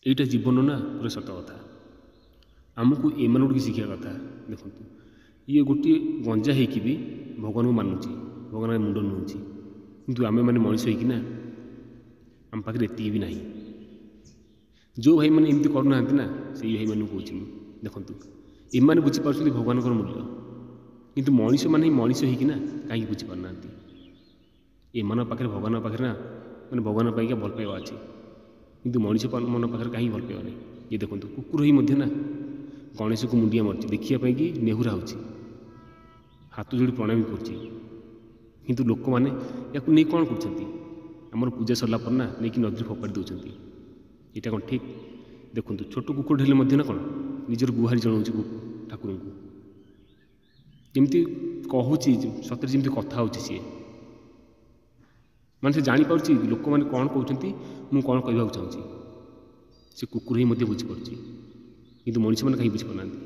ଏଇଟା ଜୀବନ ନା ପୁରା ସତ କଥା। ଆମକୁ ଏମାନଙ୍କଠୁ କିଛି ଶିଖିବା କଥା। ଦେଖନ୍ତୁ, ଇଏ ଗୋଟିଏ ଗଞ୍ଜା ହେଇକି ବି ଭଗବାନଙ୍କୁ ମାନୁଛି, ଭଗବାନଙ୍କ ମୁଣ୍ଡ ନୋଉଛି। କିନ୍ତୁ ଆମେମାନେ ମଣିଷ ହେଇକି ନା ଆମ ପାଖରେ ଏତିକି ବି ନାହିଁ। ଯେଉଁ ଭାଇମାନେ ଏମିତି କରୁନାହାନ୍ତି ନା, ସେଇ ଭାଇମାନଙ୍କୁ କହୁଛି ମୁଁ। ଦେଖନ୍ତୁ, ଏମାନେ ବୁଝିପାରୁଛନ୍ତି ଭଗବାନଙ୍କର ମୂଲ୍ୟ, କିନ୍ତୁ ମଣିଷମାନେ ହିଁ ମଣିଷ ହେଇକି ନା କାହିଁକି ବୁଝିପାରୁନାହାନ୍ତି? ଏମାନଙ୍କ ପାଖରେ ଭଗବାନଙ୍କ ପାଖରେ ନା ମାନେ ଭଗବାନଙ୍କ ପାଇଁକା ଭଲ ପାଇବା ଅଛି, କିନ୍ତୁ ମଣିଷ ମନ ପାଖରେ କାହିଁକି ଭଲ ପାଇବା ନାହିଁ? ଇଏ ଦେଖନ୍ତୁ, କୁକୁର ହିଁ ମଧ୍ୟ ନା ଗଣେଶକୁ ମୁଣ୍ଡିଆ ମାରୁଛି, ଦେଖିବା ପାଇଁକି ନେହୁରା ହେଉଛି, ହାତ ଯୋଡ଼ି ପ୍ରଣାମ କରୁଛି। କିନ୍ତୁ ଲୋକମାନେ ୟାକୁ ନେଇ କ'ଣ କରୁଛନ୍ତି? ଆମର ପୂଜା ସରିଲା ପରେ ନା ନେଇକି ନଦୀରେ ଫୋପାଡ଼ି ଦେଉଛନ୍ତି। ଏଇଟା କ'ଣ ଠିକ୍? ଦେଖନ୍ତୁ, ଛୋଟ କୁକୁରଟେ ହେଲେ ମଧ୍ୟ ନା କ'ଣ ନିଜର ଗୁହାରି ଜଣାଉଛି ଠାକୁରଙ୍କୁ, ଯେମିତି କହୁଛି ସତରେ ଯେମିତି କଥା ହେଉଛି ସିଏ, ମାନେ ସେ ଜାଣିପାରୁଛି ଲୋକମାନେ କ'ଣ କହୁଛନ୍ତି, ମୁଁ କ'ଣ କହିବାକୁ ଚାହୁଁଛି। ସେ କୁକୁର ହିଁ ମଧ୍ୟ ବୁଝିପାରୁଛି, କିନ୍ତୁ ମଣିଷମାନେ କାହିଁ ବୁଝିପାରୁନାହାନ୍ତି?